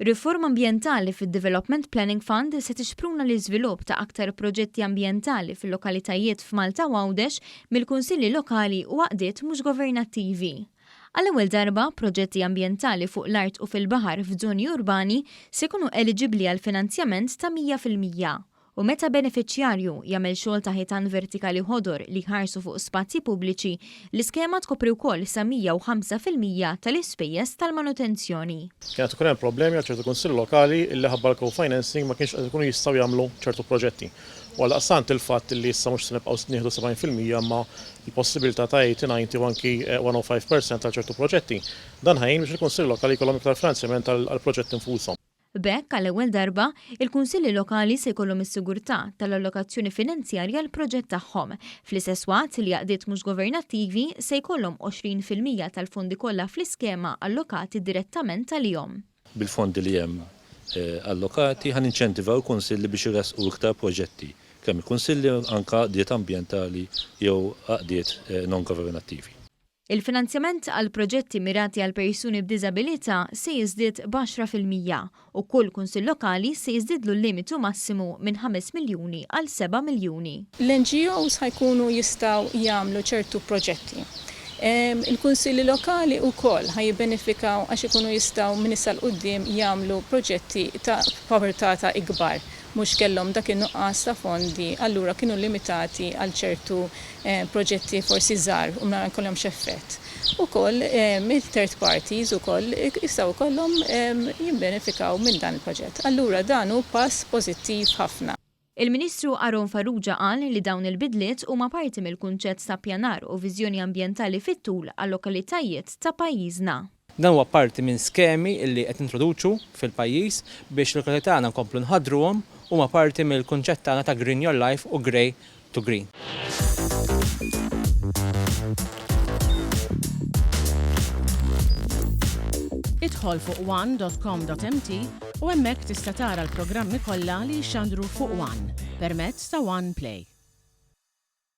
Riforma ambjentali fid-Development Planning Fund se tixpruna l-iżvilupp ta' aktar proġetti ambjentali fil-lokalitajiet f'Malta u Għawdex mill-kunsilli lokali u għaqdiet mhux governattivi. Għall-ewwel darba, proġetti ambjentali fuq l-art u fil-baħar f'żoni urbani se jkunu eliġibbli għal finanzjament ta' 100%. U meta benefiċjarju jagħmel xogħol ta' ħitan vertikali ħodor li jħarsu fuq spazji pubbliċi, l-iskema tkopri wkoll sa 105% tal-ispejjeż tal-manutenzjoni. Kien qed ikun hemm problemi għal ċertu kunsilli lokali illi ħabba l-co-financing ma kienx qed ikunu jistgħu jagħmlu ċertu proġetti. U għaldaqstant il-fatt illi issa mhux se nibqgħu nieħdu 70% imma l-possibilità ta' 80, 90 u anki 105% għal ċertu proġetti, dan ħa jgħin biex il-kunsilli lokali jkollhom iktar finanzjament għall-proġetti nfushom. B'hekk, għall-ewwel darba, il-kunsilli lokali se jkollhom is-sigurtà tal-allokazzjoni finanzjarja għall-proġett tagħhom, fl-istess waqt li għaqdiet mhux governattivi se jkollhom 20% tal-fondi kollha fl-iskema allokati direttament għalihom. Bil-fondi li hemm allokati ħa ninċentivaw il-kunsilli biex iressqu iktar proġetti, kemm il-kunsilli anke għaqdiet ambjentali jew għaqdiet non-governattivi. Il-finanzjament għal proġetti mirati għal persuni b'diżabilità se jiżdied b'10% u kull kunsill lokali se jiżdiedlu l-limitu massimu minn 5 miljuni għal 7 miljuni. L-NGOs ħa jkunu jistgħu jagħmlu ċertu proġetti. Il-kunsilli lokali wkoll ħa jibbenefikaw għax ikunu jistgħu minn issa 'l quddiem jagħmlu proġetti ta' portata ikbar. Mhux kellhom dak in-nuqqas ta' fondi allura kienu limitati għal ċertu proġetti forsi żgħar u ma jkollhomx effett. Ukoll il-third parties ukoll jistgħu jkollhom jibbenefikaw minn dan il-proġett. Allura dan hu pass pożittiv ħafna. Il-Ministru Aaron Farrugia qal li dawn il-bidliet huma parti mill-kunċett ta' ppjanar u viżjoni ambjentali fit-tul għal-lokalitajiet ta' pajjiżna. Dan huwa parti minn skemi li qed nintroduċu fil-pajjiż biex l-lokalità tagħna nkomplu nħaddruhom, huma parti mill-kunċett tagħna ta' Green Your Life u Grey to Green. Idħol fuq one dot com dot mt u hemmhekk tista' tara l-programmi kollha li jixxandru fuq one permezz ta' One Play.